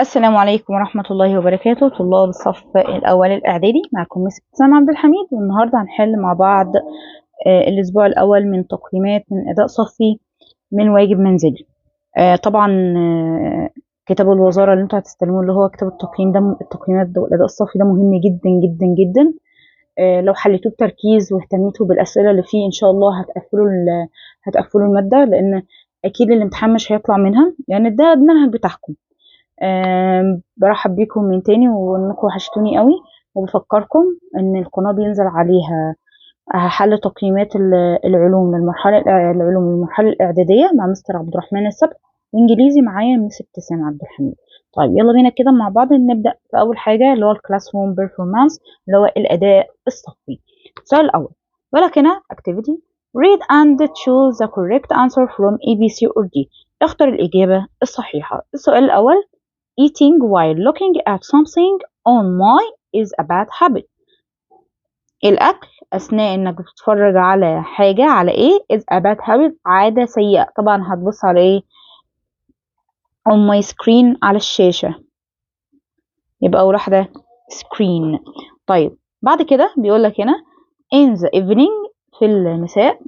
السلام عليكم ورحمة الله وبركاته، طلاب الصف الأول الإعدادي. معكم مس ابتسام عبد الحميد، والنهاردة هنحل مع بعض الأسبوع الأول من تقييمات من أداء صفي من واجب منزلي. طبعا كتاب الوزارة اللي انتوا هتستلموه اللي هو كتاب التقييم ده، التقييمات ده والأداء الصفي ده مهم جدا جدا جدا. لو حليتوه بتركيز واهتميتوا بالأسئلة اللي فيه إن شاء الله هتقفلوا المادة، لأن أكيد الامتحان مش هيطلع منها، لأن ده المنهج بتاعكم. برحب بيكم من تاني، وانكم وحشتوني قوي، وبفكركم ان القناة بينزل عليها حل تقييمات العلوم للمرحلة العلوم للمرحلة الإعدادية مع مستر عبد الرحمن السبع، وانجليزي معايا مس ابتسام عبد الحميد. طيب يلا بينا كده مع بعض نبدأ في أول حاجة اللي هو ال classroom performance اللي هو الأداء الصفي. السؤال الأول بالك هنا activity read and choose the correct answer from A B C or D. اختر الإجابة الصحيحة. السؤال الأول eating while looking at something on my is a bad habit. الأكل أثناء إنك بتتفرج على حاجة على إيه is a bad habit، عادة سيئة. طبعا هتبص على إيه on my screen، على الشاشة، يبقى أول واحدة screen. طيب بعد كده بيقول لك هنا in the evening في المساء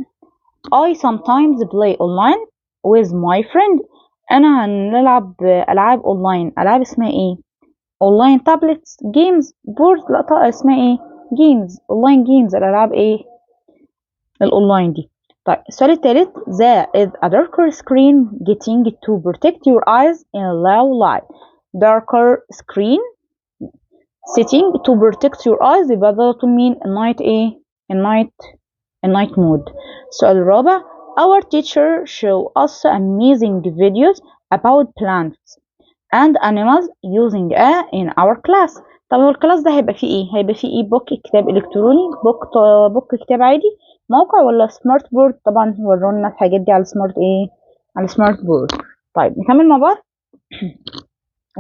I sometimes play online with my friend. أنا هنلعب ألعاب أونلاين، ألعاب اسمها إيه؟ online tablets، games، board، لا طبعا اسمها إيه؟ games، online games، الألعاب إيه؟ الأونلاين دي. طيب السؤال الثالث there is a darker screen getting to protect your eyes in low light. Darker screen setting to protect your eyes، يبقى ده طول مين؟ ال night إيه؟ ال night، ال night mode. السؤال الرابع our teacher show us amazing videos about plants and animals using a in our class. طب هو ال class ده هيبقى فيه ايه؟ هيبقى فيه e-book، كتاب الكتروني، book كتاب عادي، موقع، ولا smart board؟ طبعا ورونا الحاجات دي على smart ايه؟ على smart board. طيب نكمل مع بعض.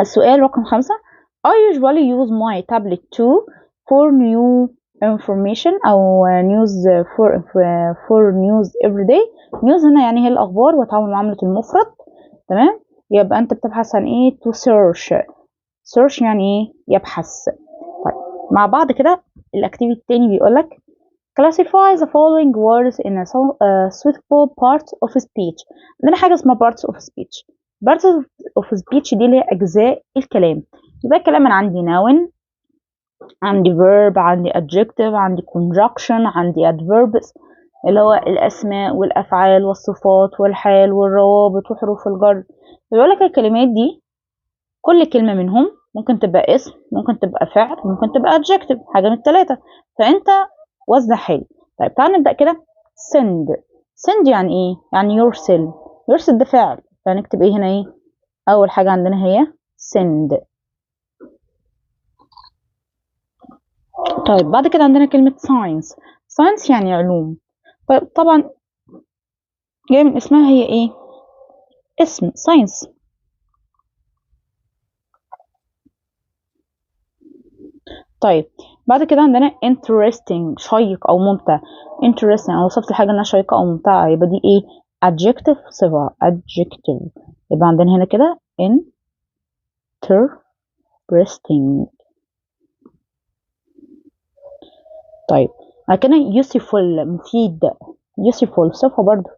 السؤال رقم 5 I usually use my tablet to for new information أو news for news every day. news هنا يعني هي الأخبار وتعامل معاملة المفرد، تمام؟ يبقى أنت بتبحث عن إيه؟ to search. search يعني إيه؟ يبحث. طيب مع بعض كده ال activity التاني بيقولك classify the following words in a suitable part of speech. عندنا حاجة اسمها parts of speech. parts of speech دي اللي هي أجزاء الكلام. يبقى الكلام أنا عندي noun، عندي verb، عندي adjective، عندي conjunction، عندي adverbs اللي هو الأسماء والأفعال والصفات والحال والروابط وحروف الجر. بيقول لك الكلمات دي كل كلمة منهم ممكن تبقى اسم، ممكن تبقى فعل، ممكن تبقى adjective، حاجة من التلاتة، فأنت وزع حالي. طيب تعال نبدأ كده. send. send يعني ايه؟ يعني يرسل. يرسل ده فعل، فهنكتب ايه هنا؟ ايه أول حاجة عندنا هي send. طيب بعد كده عندنا كلمة science. science يعني علوم. طيب طبعا جاي من اسمها هي ايه؟ اسم science. طيب بعد كده عندنا interesting، شيق او ممتع. interesting انا وصفت الحاجة انها شيقة او ممتعة، يبقى دي ايه؟ adjective، صفة adjective. يبقى عندنا هنا كده interesting. طيب بعد كده useful، مفيد. useful صفة برضو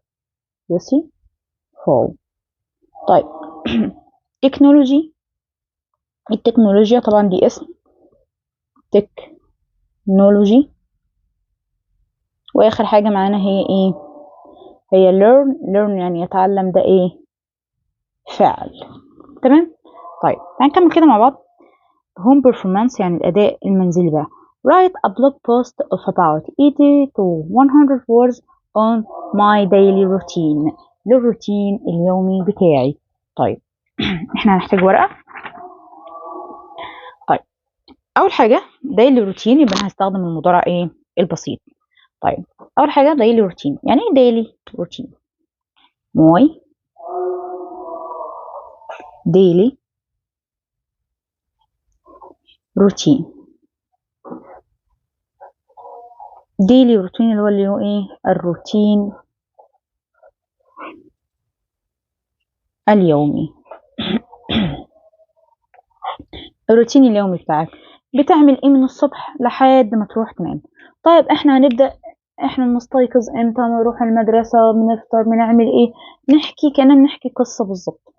useful. طيب technology، التكنولوجيا طبعا دي اسم technology. واخر حاجة معانا هي ايه؟ هي learn. learn يعني يتعلم، ده ايه؟ فعل، تمام؟ طيب هنكمل كده مع بعض. home performance يعني الأداء المنزلي بقى. write a blog post of about 80 to 100 words on my daily routine، للروتين اليومي بتاعي. طيب احنا هنحتاج ورقة. طيب أول حاجة daily routine، يبقى أنا هستخدم المضارع إيه؟ البسيط. طيب أول حاجة daily routine، يعني إيه daily routine؟ my daily routine. daily routine اللي هو إيه؟ الروتين اليومي. الروتين اليومي بتاعك، بتعمل ايه من الصبح لحد ما تروح تنام. طيب احنا هنبدأ، احنا بنستيقظ امتى، بنروح المدرسة، بنفطر، بنعمل ايه، نحكي كأننا بنحكي قصة بالظبط.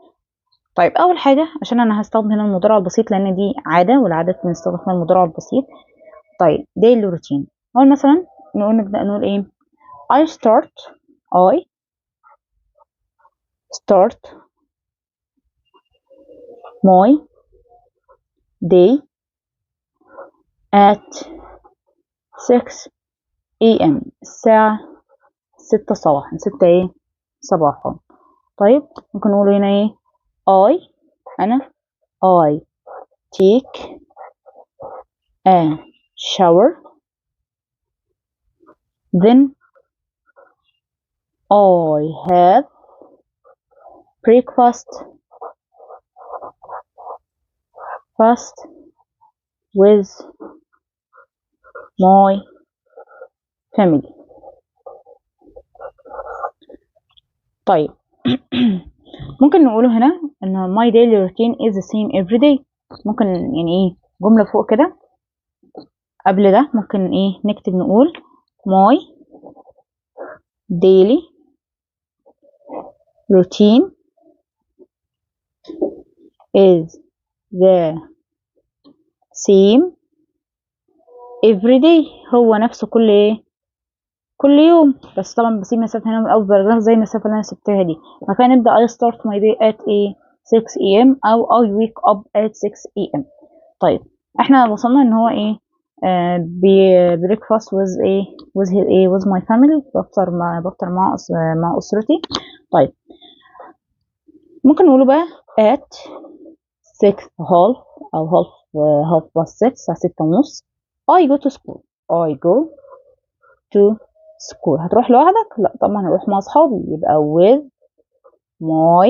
طيب اول حاجة، عشان انا هستخدم هنا المضارع البسيط لان دي عادة، والعادة بنستخدم فيها المضارع البسيط. طيب daily routine، اول مثلا نقول، نبدأ نقول ايه، I start my day at 6 a.m. الساعة 6 صباحا، 6 ايه صباحا. طيب ممكن نقول هنا ايه، I أنا I take a shower then I have breakfast fast with my family. طيب ممكن نقوله هنا ان my daily routine is the same every day. ممكن يعني ايه جملة فوق كده قبل ده، ممكن ايه نكتب نقول my daily routine is the same every day. هو نفسه كل ايه كل يوم، بس طبعا بسيب مسافة هنا من أول paragraph زي المسافة اللي أنا سبتها دي. بعد كده نبدأ I start my day at a 6 a.m. أو I wake up at 6 a.m. طيب احنا وصلنا إن هو ايه breakfast with ايه with his ايه with my family، بفطر مع أسرتي. طيب ممكن نقوله بقى at 6 half أو half past 6، الساعة 6:30 I go to school. I go to school. هتروح لوحدك؟ لا طبعا هروح مع أصحابي، يبقى with my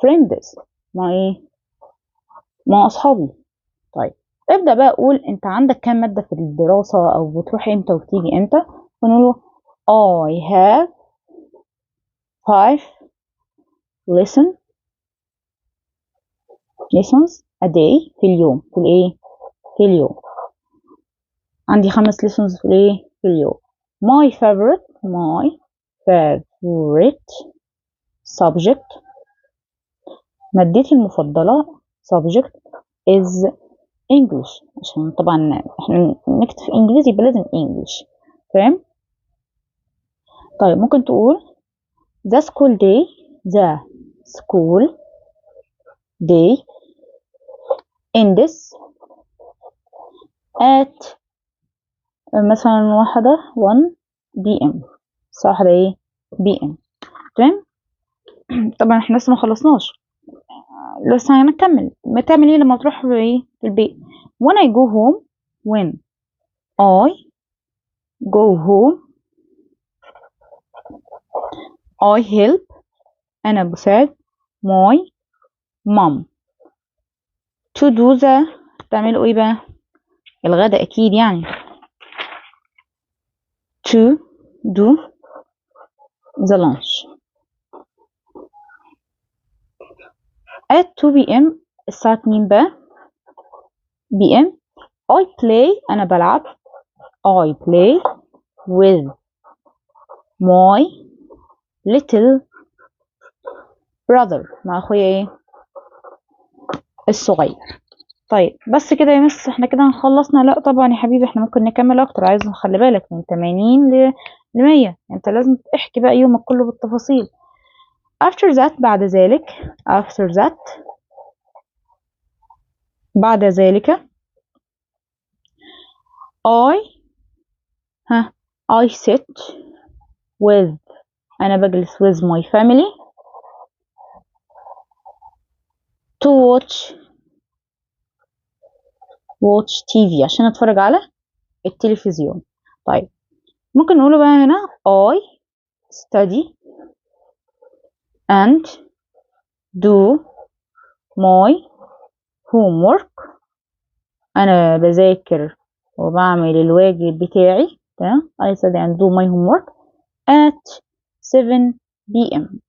friends، مع ايه مع أصحابي. طيب ابدأ بقى قول انت عندك كام مادة في الدراسة أو بتروح امتى وبتيجي امتى. ونقوله I have 5 lessons a day في اليوم، في الايه في اليوم عندي 5 lessons في الايه في اليوم. My favorite subject، مادتي المفضلة subject is English، عشان طبعا احنا نكتب في انجليزي يبقى لازم English، تمام؟ طيب ممكن تقول the school day، the school day ends at مثلا 1 PM، الساعة واحدة ايه PM، تمام؟ طبعا احنا لسه ما خلصناش، لسه هنكمل. ما تعمل ايه لما تروح ايه في البيت؟ When I go home، when I go home I help، أنا بساعد my mom to do the، تعملوا ايه بقى؟ الغدا أكيد يعني، to do the lunch at 2 p.m. الساعة 2 بقى p.m. I play، أنا بلعب، I play with my little brother، مع أخويا إيه الصغير. طيب بس كده يا مس احنا كده خلصنا؟ لا طبعا يا حبيبي احنا ممكن نكمل اكتر. عايز خلي بالك من 80 ل 100، انت لازم تحكي بقى يومك كله بالتفاصيل. After that، بعد ذلك، after that بعد ذلك I sit with، أنا بجلس with my family to watch TV، عشان اتفرج على التلفزيون. طيب ممكن نقوله بقى هنا I study and do my homework، أنا بذاكر وبعمل الواجب بتاعي، تمام؟ I study and do my homework at 7 p.m.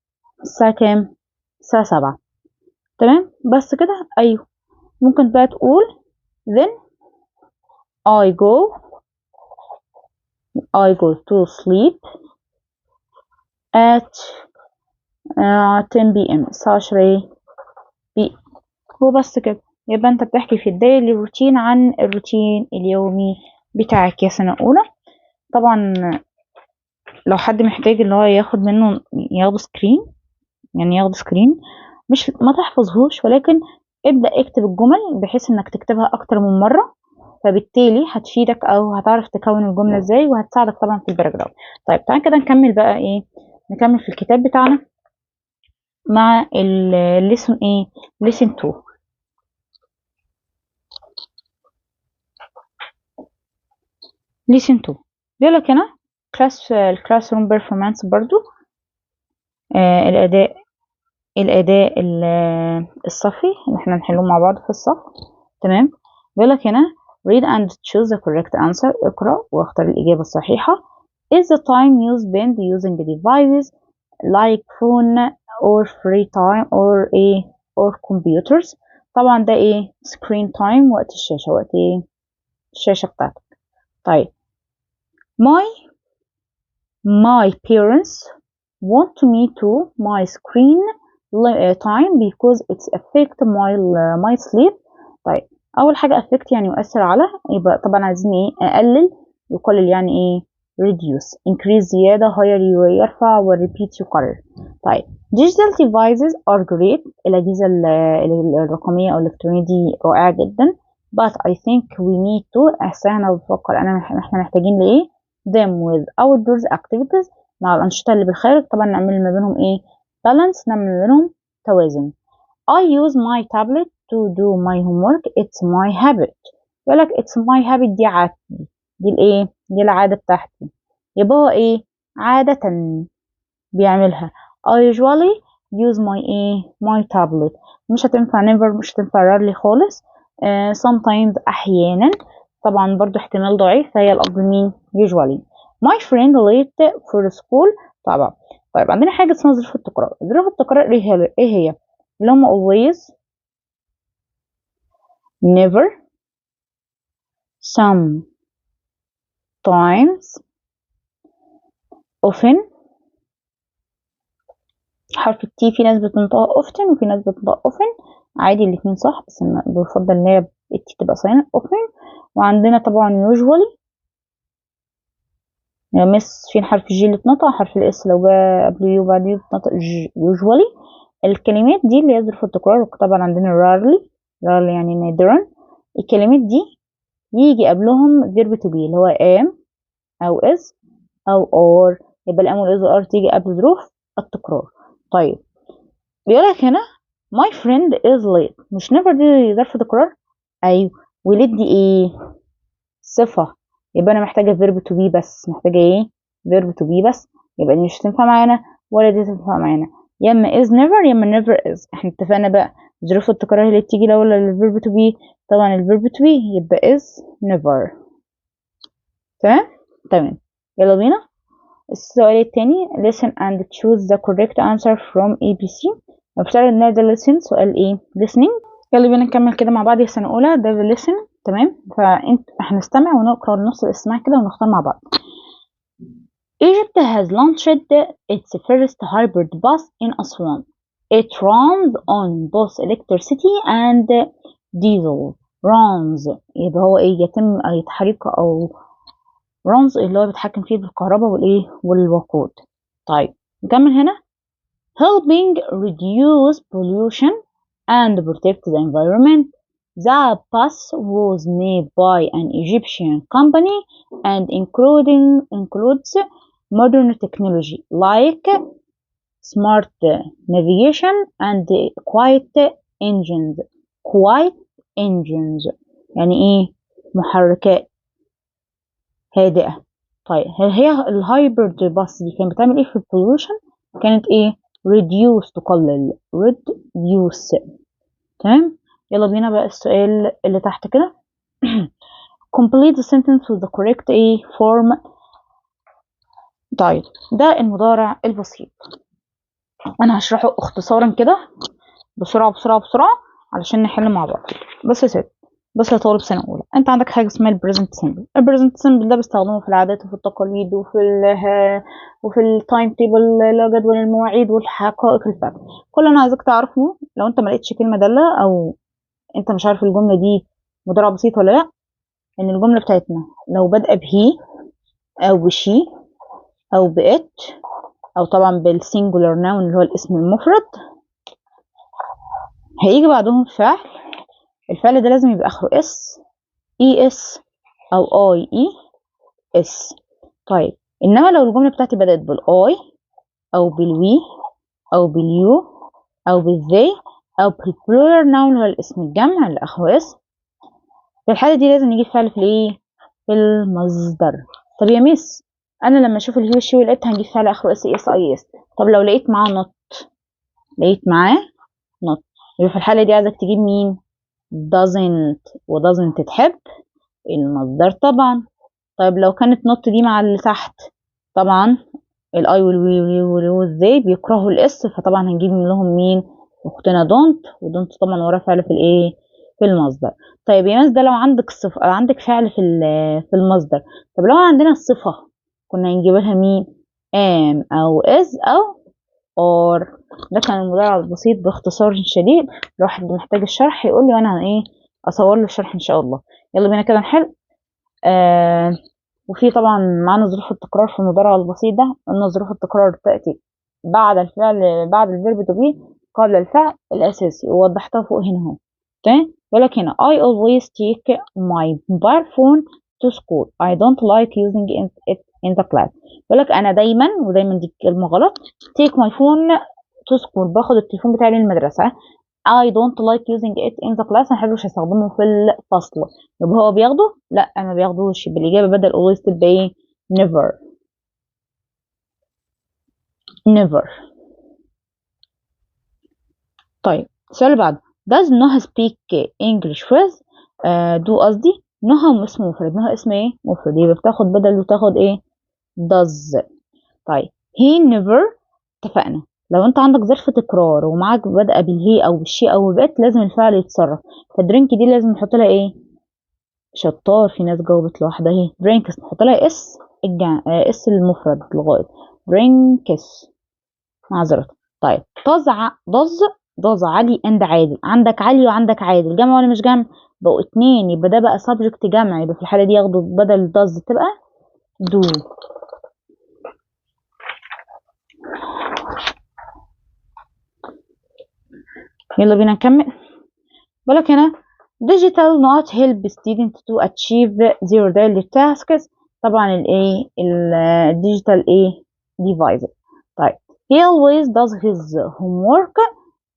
الساعة كام؟ الساعة 7، تمام؟ بس كده؟ أيوه. ممكن بقى تقول then I go to sleep at 10 p.m. الساعة 10 p.m. وبس كده. يبقى انت بتحكي في ال daily routine عن الروتين اليومي بتاعك يا سنة أولى. طبعا لو حد محتاج ان هو ياخد منه، ياخد screen، يعني ياخد screen، مش ما تحفظهوش، ولكن ابدأ اكتب الجمل بحيث انك تكتبها اكتر من مرة، فبالتالي هتفيدك او هتعرف تكون الجملة ازاي، وهتساعدك طبعا في ال paragraph. طيب تعال كده نكمل بقى ايه، نكمل في الكتاب بتاعنا مع ال lesson ايه، lesson 2. lesson 2 بيقول لك هنا class، ال classroom performance برضو، الاداء الصفي اللي احنا نحله مع بعض في الصف. تمام. بيقول لك هنا read and choose the correct answer، اقرأ واختار الإجابة الصحيحة. is the time you spend using devices like phone or free time or a or computers. طبعا ده ايه، screen time، وقت الشاشة، وقت ايه الشاشة بتاعتك. طيب my parents want me to my screen time because it's affect my sleep. طيب اول حاجه affect يعني يؤثر على، يبقى طبعا عايزين ايه، اقلل، يقلل يعني ايه reduce، increase زياده، higher يرفع، و repeat يقرر. طيب digital devices are great، الاجهزه الرقميه او الالكترونيه دي رائعه جدا، but I think we need to، احسن انا بفكر انا احنا محتاجين لايه، them with outdoors activities، مع الانشطه اللي بالخارج. طبعا نعمل ما بينهم ايه، balance، نعمل ما بينهم توازن. I use my tablet to do my homework, it's my habit. يقولك it's my habit، دي عادتي، دي الايه، دي العادة بتاعتي، يبقى هو ايه عادة بيعملها. I usually use my ايه my tablet، مش هتنفع never، مش هتنفع rarely خالص. Sometimes أحيانا، طبعا برضو احتمال ضعيف، فهي الأفضل مين usually. My friend late for school. طبعا طيب عندنا حاجة اسمها ظروف التكرار. ظروف التكرار ايه هي؟ ايه هي؟ اللي هم always، never، sometimes، often. حرف ال T في ناس بتنطقها often وفي ناس بتنطقها often، عادي الاتنين صح، بس أنا بفضل ان هي ال T تبقى silent often. وعندنا طبعا usually، يا مس فين حرف ال G اللي اتنطق، حرف ال S لو جه قبل U بعد U بتنطق usually. الكلمات دي اللي هي ظروف التكرار، وطبعا عندنا rarely، rarely يعني نادرا. الكلمات دي يجي قبلهم verb to be اللي هو am أو is أو are، يبقى ال am وال is وال are تيجي قبل ظروف التكرار. طيب بيقولك هنا my friend is late، مش never دي ظرف تكرار؟ أيوه، و late دي إيه؟ صفة، يبقى أنا محتاجة verb to be بس، محتاجة إيه؟ verb to be بس، يبقى دي مش هتنفع معانا ولا دي تنفع معانا، يا إما is never يا إما never is. إحنا اتفقنا بقى ظروف التكرار اللي بتيجي الأول لل verb to be، طبعا ال verb to be يبقى is never. تمام؟ تمام، يلا بينا السؤال التاني listen and choose the correct answer from A B C. نفترض ان ده listen، سؤال ايه؟ listening. يلا بينا نكمل كده مع بعض يا سنة أولى، ده listen. تمام، فانت هنستمع ونقرأ نص الاستماع كده ونختار مع بعض. Egypt has launched its first hybrid bus in Aswan. It runs on both electricity and diesel. Runs يبقى هو ايه، يتم تحريك او runs اللي هو بيتحكم فيه بالكهرباء والايه والوقود. طيب نكمل هنا helping reduce pollution and protect the environment. The bus was made by an Egyptian company and includes modern technology like smart navigation and quiet engines. Quiet engines يعني ايه؟ محركات هادئة. طيب هل هي ال hybrid bus دي كانت بتعمل ايه في ال pollution؟ كانت ايه؟ reduce، تقلل، reduce. تمام، يلا بينا بقى السؤال اللي تحت كده. complete the sentence with the correct a form. طيب ده المضارع البسيط، انا هشرحه اختصارا كده بسرعة بسرعة بسرعة. علشان نحل مع بعض. بص يا سيدي، بص يا طالب سنة أولى، أنت عندك حاجة اسمها ال present simple. ال present simple ده بستخدمه في العادات وفي التقاليد وفي ال time table اللي هو جدول المواعيد والحقائق ال fact. كل اللي أنا عايزاك تعرفه، لو أنت ما لقيتش كلمة دالة أو أنت مش عارف الجملة دي مضارع بسيط ولا لأ، إن الجملة بتاعتنا لو بادئة ب he أو ب she أو ب it أو طبعا بال singular noun اللي هو الاسم المفرد، هيجي بعدهم فعل. الفعل ده لازم يبقى اخره s، es، او ies. طيب انما لو الجمله بتاعتي بدات بال I او بال we او بال you او بال they او بال plural noun اللي هو الاسم الجمع اللي اخره s، في الحاله دي لازم نجيب فعل في الايه؟ في المصدر. طب يا ميس، انا لما اشوف ال he وال she وال it هنجيب فعل اخره s، es، ies. طب لو لقيت معاه not، لقيت معاه not، يبقى في الحاله دي عايزك تجيب مين؟ doesn't، و doesn't تحب المصدر طبعا. طيب لو كانت not دي مع اللي تحت، طبعا ال I وال we وال you وال they بيكرهوا ال s، فطبعا هنجيب لهم مين؟ اختنا don't، و don't طبعا وراه فعل في الايه؟ في المصدر. طيب يا مس، ده لو عندك صفة، عندك فعل في المصدر. طب لو عندنا الصفة كنا هنجيب لها مين؟ am او is او are. ده كان المضارع البسيط باختصار شديد. لو حد محتاج الشرح يقول لي وانا ايه اصور له الشرح ان شاء الله. يلا بينا كده نحل. وفي طبعا معانا ظروف التكرار في المضارع البسيط ده، قلنا ظروف التكرار تأتي بعد الفعل، بعد ال verb to be قبل الفعل الأساسي، ووضحتها فوق هنا اهو. تمام. بيقول لك هنا I always take my mobile phone to school، I don't like using it in the class. بيقول لك أنا دايما، ودايما دي كلمة غلط، take my phone to school، باخد التليفون بتاعي للمدرسة. I don't like using it in the class، ما بحبش استخدمه في الفصل. يبقى هو بياخده؟ لا ما بياخدوش. بالإجابة بدل always تبقى ايه؟ never. never. طيب السؤال اللي بعده، does نهى speak English with do، قصدي نهى اسم مفرد، نهى اسم ايه؟ مفرد، يبقى بتاخد بدل وتاخد ايه؟ does. طيب he never، اتفقنا لو انت عندك ظرف تكرار ومعاك بادئه بال he او بال she او ب it لازم الفعل يتصرف، ف drink دي لازم نحط لها ايه؟ شطار، في ناس جاوبت لوحدها اهي، drinks نحط لها s، s المفرد الغائب، drinks، معذرة. طيب does علي and عادل، عندك علي وعندك عادل، جمع ولا مش جمع؟ بقوا اتنين، يبقى ده بقى subject جمع، يبقى في الحالة دي ياخدوا بدل does تبقى do. يلا بينا نكمل. بالك هنا digital not help student to achieve their daily tasks، طبعا الايه؟ ال digital ايه؟ device. طيب he always does his homework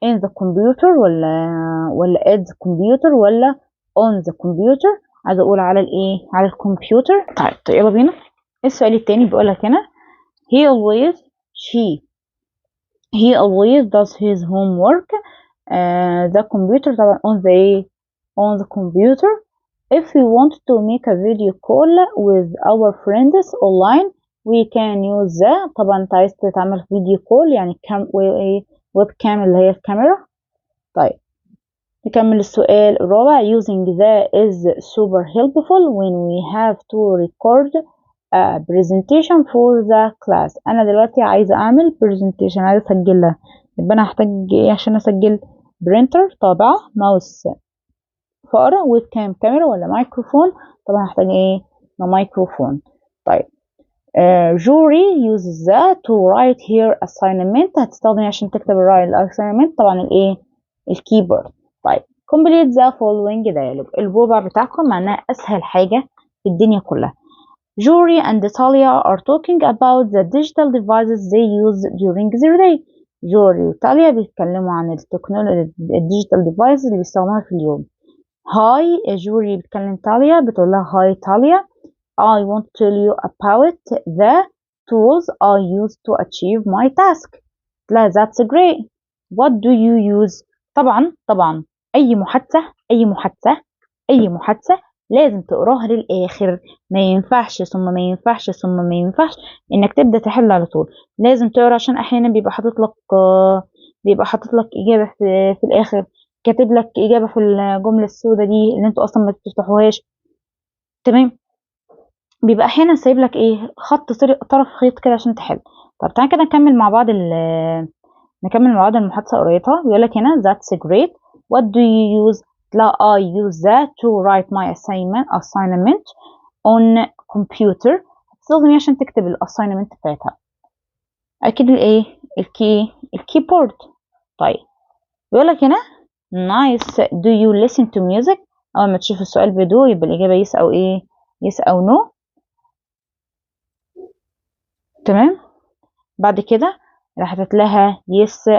in the computer ولا at the computer ولا on the computer، عايزه اقول على الايه؟ على الكمبيوتر. طيب يلا بينا السؤال التاني. بيقول لك هنا he always she he always does his homework the computer، طبعا on the on the computer. If we want to make a video call with our friends online we can use the، طبعا انت عايز تعمل video call يعني cam web cam اللي هي الكاميرا. طيب نكمل السؤال الرابع. using the is super helpful when we have to record a presentation for the class. انا دلوقتي عايزه اعمل presentation، عايزه اسجلها، يبقى انا هحتاج ايه عشان اسجل؟ printer طابعه، ماوس فأرة، web cam كاميرا، ولا مايكروفون؟ طبعا هحتاج ايه؟ مايكروفون. طيب جوري uses the to write her assignment، هتستخدم عشان تكتب ال assignment طبعا الايه؟ ال keyboard. طيب complete the following dialogue. الربع بتاعكم معناه اسهل حاجة في الدنيا كلها. جوري and Talia are talking about the digital devices they use during their day. جوري وتاليا بيتكلموا عن التكنولوجيا ال digital devices اللي بيستخدموها في اليوم. hi جوري بتكلم تاليا، بتقول لها hi تاليا، I want to tell you about the tools I use to achieve my task. لا that's great. What do you use؟ طبعا طبعا أي محادثة، أي محادثة، أي محادثة لازم تقراها للآخر، ما ينفعش ثم ما ينفعش ثم ما ينفعش إنك تبدأ تحل على طول، لازم تقرا عشان أحيانا بيبقى حاطط لك إجابة في الآخر. كاتب لك اجابه في الجملة السوداء دي اللي انتوا اصلا ما بتفتحوهاش. تمام، بيبقى احيانا سايب لك ايه، خط طرف خيط كده عشان تحل. طب تعالى كده نكمل مع بعض المحادثة قريتها. بيقول لك هنا that's great, what do you use؟ لا I use that to write my assignment on computer. هتستخدم ايه عشان تكتب ال assignment بتاعتها؟ اكيد الايه، ال keyboard. طيب بيقول لك هنا nice, do you listen to music؟ اول ما تشوف السؤال ب do يبقى الاجابة yes او ايه، yes او no. تمام، بعد كده راحت لها yes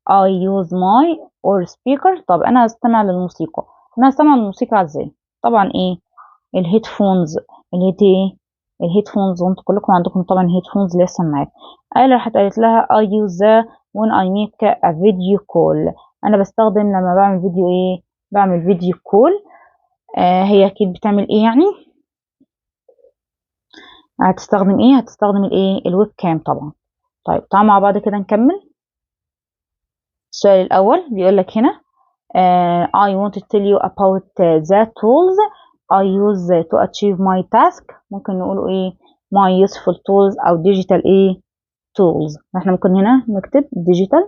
I use my or speaker. طب انا هستمع للموسيقى، انا هستمع للموسيقى ازاي؟ طبعا ايه، ال headphones، ال head ايه، ال headphones، وانتوا كلكم عندكم طبعا headphones اللي هي السماعات. قال راحت قالت لها I use the when I make a video call. انا بستخدم لما بعمل فيديو ايه، بعمل video call. هي اكيد بتعمل ايه يعني، هتستخدم ايه، هتستخدم الايه، ال webcam طبعا. طيب تعالوا مع بعض كده نكمل السؤال الاول. بيقول لك هنا I want to tell you about the tools I use to achieve my task. ممكن نقوله ايه، my useful tools او digital ايه tools. احنا ممكن هنا نكتب digital،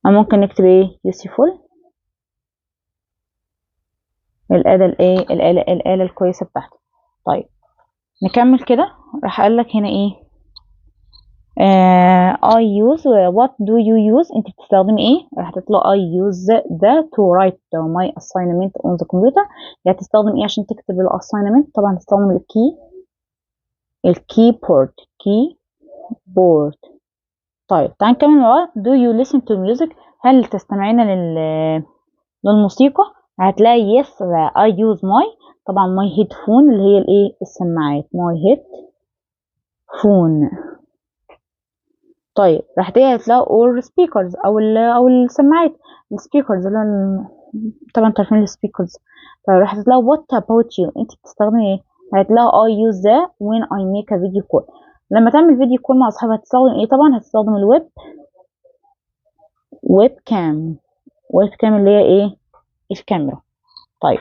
او ممكن نكتب ايه useful، الآلة الايه، الآلة الكويسة بتاعتي. طيب نكمل كده. راح قال لك هنا ايه، I use what do you use، انت بتستخدمي ايه؟ راح تطلع I use the to write my assignment on the computer. يعني تستخدم ايه عشان تكتب ال assignment؟ طبعا تستخدم ال keyboard، keyboard. طيب تعال نكمل مع بعض. Do you listen to music؟ هل تستمعين للموسيقى؟ هتلاقي yes I use my، طبعا my headphone اللي هي الايه، السماعات، my headphone. طيب راح تلاقي هتلاقي or speakers او السماعات، ال speakers اللي طبعا انتوا عارفين ال speakers. طيب راح تلاقي what about you، انت بتستخدمي ايه؟ هتلاقي I use the when I make a video call. لما تعمل video call مع اصحابها هتستخدم ايه؟ طبعا هتستخدم ال web، webcam، webcam اللي هي ايه، الكاميرا. طيب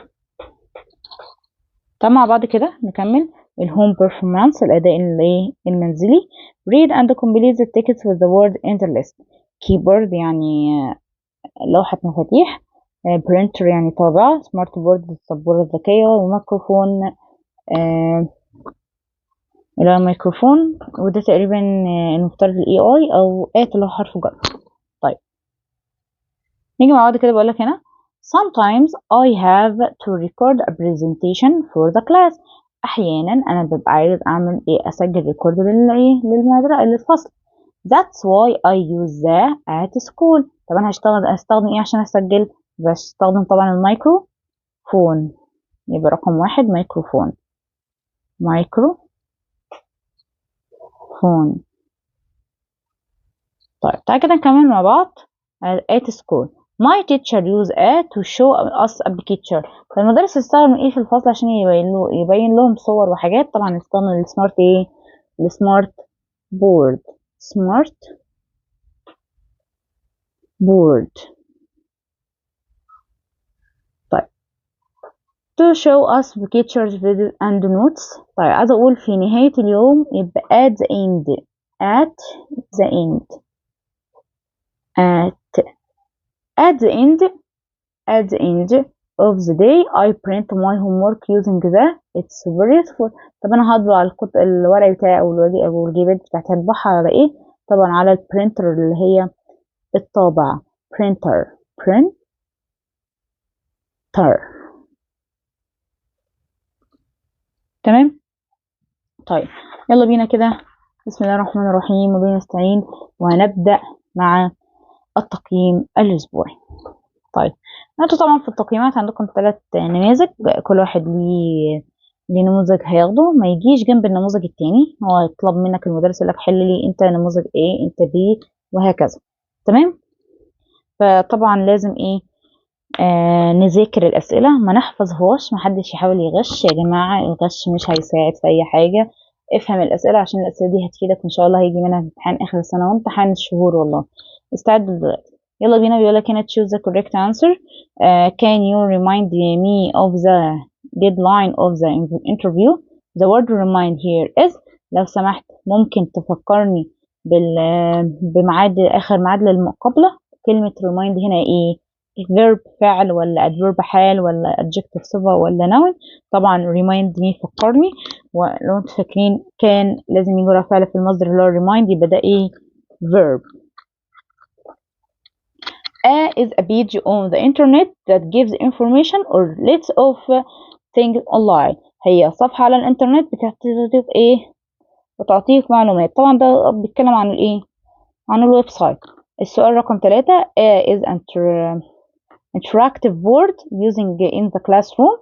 تعالوا مع بعض كده نكمل ال home performance، الأداء الايه المنزلي. read and complete the text with the word in the list. keyboard يعني لوحة مفاتيح، printer يعني طابعة، smart board السبورة الذكية، وميكروفون، اللي هو الميكروفون، وده تقريبا المفترض ال AI أو at اللي هو حرف جر. طيب نيجي مع بعض كده. بقول لك هنا sometimes I have to record a presentation for the class. أحيانا أنا ببقى عايز أعمل إيه، أسجل record للإيه، للمدرسة، للفصل. That's why I use the at school. طب أنا هستخدم إيه عشان أسجل؟ بستخدم طبعا الميكروفون، يبقى رقم 1 ميكروفون، مايكروفون. طيب تعالى كده نكمل مع بعض. At school my teacher use a to show us a picture. فالمدرس يستخدم ايه في الفصل عشان يبين لهم صور وحاجات؟ طبعا يستخدم ال smart ايه، ال smart board، smart board. طيب to show us pictures, videos and notes. طيب عايزه اقول في نهاية اليوم يبقى at the end، at the end، at at the end, at the end of the day I print my homework using the it's very useful. طب انا هطبع الورق بتاعي او الواجبات بتاعتي هطبعها على ايه؟ طبعا على ال printer اللي هي الطابعة، printer، printer. تمام. طيب يلا بينا كده، بسم الله الرحمن الرحيم وبينا نستعين، وهنبدأ مع التقييم الأسبوعي. طيب انتوا طبعا في التقييمات عندكم 3 نماذج، كل واحد ليه نموذج هياخده، ما يجيش جنب النموذج التاني، هو يطلب منك المدرس يقول لك حل لي انت نموذج A، انت B، وهكذا. تمام. فطبعا لازم ايه، نذاكر الأسئلة، ما نحفظهاش، ما حدش يحاول يغش يا جماعة، الغش مش هيساعد في أي حاجة. افهم الأسئلة عشان الأسئلة دي هتفيدك إن شاء الله، هيجي منها امتحان آخر السنة وامتحان الشهور والله. استعدوا دلوقتي. يلا بينا، بيقولك هنا choose the correct answer. Can you remind me of the deadline of the interview؟ the word remind here is، لو سمحت ممكن تفكرني بميعاد آخر ميعاد للمقابلة. كلمة remind هنا ايه؟ verb فعل ولا adverb حال ولا adjective صفة ولا noun؟ طبعا remind me فكرني، ولو انتوا فاكرين كان لازم يجي ورا فعل في المصدر اللي هو remind، يبقى ده ايه؟ verb. A is a page on the internet that gives information or lets of things online. هي صفحة على الانترنت بتعطيك ايه؟ بتعطيك معلومات. طبعا ده بيتكلم عن الايه؟ عن ال website. السؤال رقم 3، A is interactive board using in the classroom.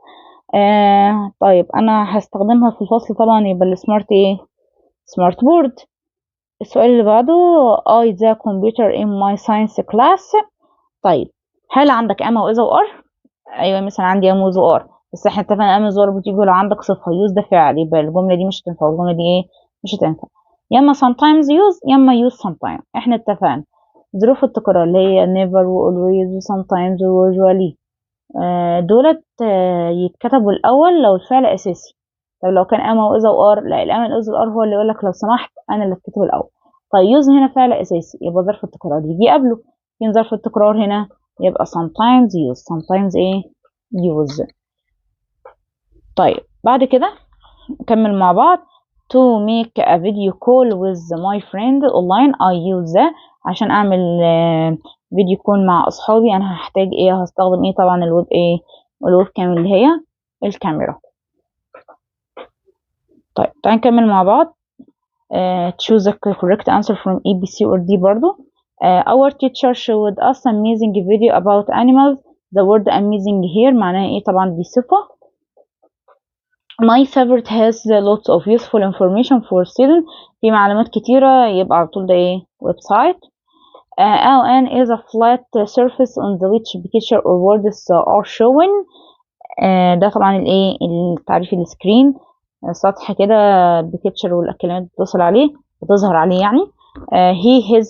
طيب انا هستخدمها في الفصل طبعا، يبقى ال smart ايه؟ smart board. السؤال اللي بعده، I the computer in my science class. طيب هل عندك am و is و are؟ ايوه مثلا عندي am و is و are، بس احنا اتفقنا am و is و are بتيجي لو عندك صفة، use ده فعل، يبقى الجملة دي مش هتنفع، والجملة دي ايه؟ مش هتنفع. يا اما sometimes use يا اما use sometimes. احنا اتفقنا ظروف التكرار اللي هي never و always و sometimes و usually، دولت يتكتبوا الأول لو الفعل أساسي. طب لو كان am و is و are؟ لا، ال am وال is وال are هو اللي يقولك لو سمحت أنا اللي أتكتب الأول. طيب use هنا فعل أساسي، يبقى ظرف التكرار يجي قبله. فين ظرف التكرار هنا؟ يبقى sometimes use. sometimes ايه؟ use. طيب بعد كده نكمل مع بعض. to make a video call with my friend online I use the، عشان اعمل video call مع اصحابي انا هحتاج ايه؟ هستخدم ايه؟ طبعا الويب ايه؟ ال webcam اللي هي الكاميرا. طيب تعالى نكمل مع بعض. Choose the correct answer from A B C or D برضو. Our teacher showed us amazing video about animals. the word amazing here معناها ايه؟ طبعا دي صفة. My favorite has lots of useful information for students. في معلومات كتيرة، يبقى على طول ده ايه؟ website. An is a flat surface on the which picture or words are shown. ده طبعا الايه؟ التعريف ال screen، سطح كده picture والكلمات بتوصل عليه، بتظهر عليه يعني. He his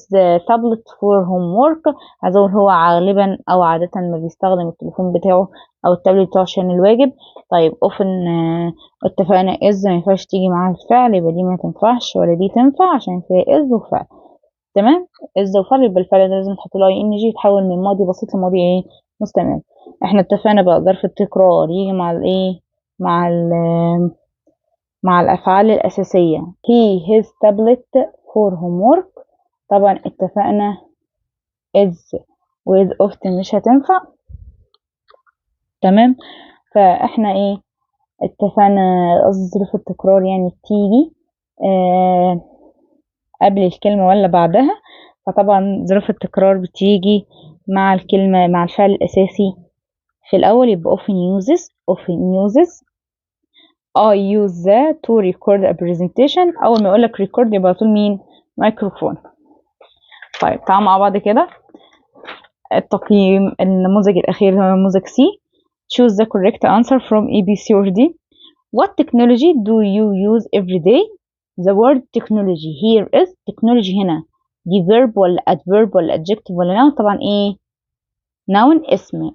tablet for homework. عايز اقول هو غالبا او عادة ما بيستخدم التليفون بتاعه او التابلت بتاعه عشان الواجب. طيب often اتفقنا is ما ينفعش تيجي معاها الفعل، يبقى دي ما تنفعش ولا دي تنفع عشان فيها is وفعل. تمام، is وفعل، يبقى الفعل ده لازم تحط له ing، يتحول من ماضي بسيط لماضي ايه؟ مستمر. احنا اتفقنا بقى ظرف التكرار يجي مع الايه؟ مع الافعال الاساسيه. he his tablet for homework. طبعا اتفقنا is و is often مش هتنفع. تمام، فاحنا ايه اتفقنا؟ قصدي ظروف التكرار يعني تيجي قبل الكلمة ولا بعدها، فطبعا ظروف التكرار بتيجي مع الكلمة مع الفعل الأساسي في الأول، يبقى often uses. often uses. I use the to record a presentation. أول ما يقولك record يبقى طول مين؟ مايكروفون. طيب تعالوا مع بعض كده التقييم، النموذج الأخير هو نموذج C. choose the correct answer from A B C or D. what technology do you use every day؟ the word technology here is، technology هنا دي verb ولا adverb ولا adjective ولا noun؟ طبعا ايه؟ noun اسم.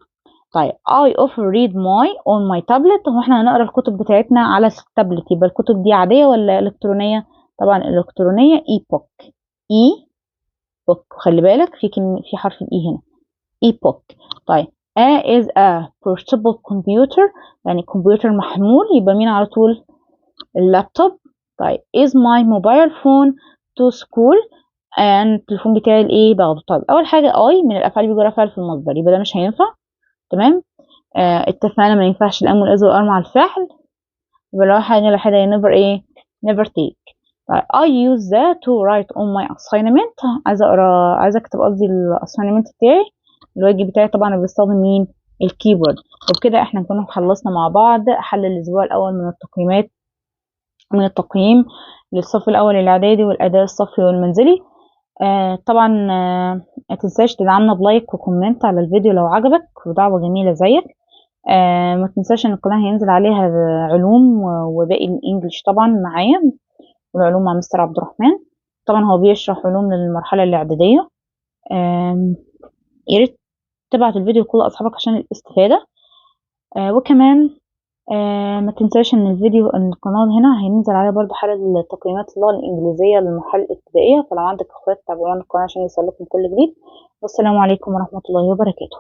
طيب I often read my on my tablet. هو احنا هنقرا الكتب بتاعتنا على التابلت، يبقى الكتب دي عادية ولا إلكترونية؟ طبعا إلكترونية، e-book. e-book، خلي بالك في كلمة في حرف ال e هنا، e-book. طيب A is a portable computer، يعني كمبيوتر محمول، يبقى مين على طول؟ اللابتوب. طيب is my mobile phone to school and التليفون بتاعي الايه باخده. طيب اول حاجه I من الافعال بيجي وراها فعل في المصدر، يبقى ده مش هينفع. تمام، اتفقنا ما ينفعش ال am وال is وال are مع الفعل، يبقى لو حاجه الوحيده هي never ايه؟ never take. طيب I use the to write on my assignment. عايزه اقرا، عايزه اكتب قصدي ال assignment بتاعي، الواجب بتاعي، طبعا انا بستخدم مين؟ ال keyboard. وبكده احنا نكون خلصنا مع بعض حل الاسبوع الاول من التقييمات، من التقييم للصف الاول الاعدادي والاداء الصفي والمنزلي. طبعا ما تنساش تدعمنا ب like و comment على الفيديو لو عجبك، ودعوة جميلة زيك. ما تنساش ان القناة هينزل عليها علوم وباقي ال English طبعا معايا، والعلوم مع مستر عبد الرحمن. طبعا هو بيشرح علوم للمرحلة الاعدادية. يا ريت تبعت الفيديو لكل أصحابك عشان الاستفادة. وكمان ما تنساش ان الفيديو ان القناة هنا هينزل عليها برضو حل التقييمات اللغة الإنجليزية للمرحلة الابتدائية، فلو عندك اخوات تابعونا القناة عشان يوصل لكم كل جديد. والسلام عليكم ورحمة الله وبركاته.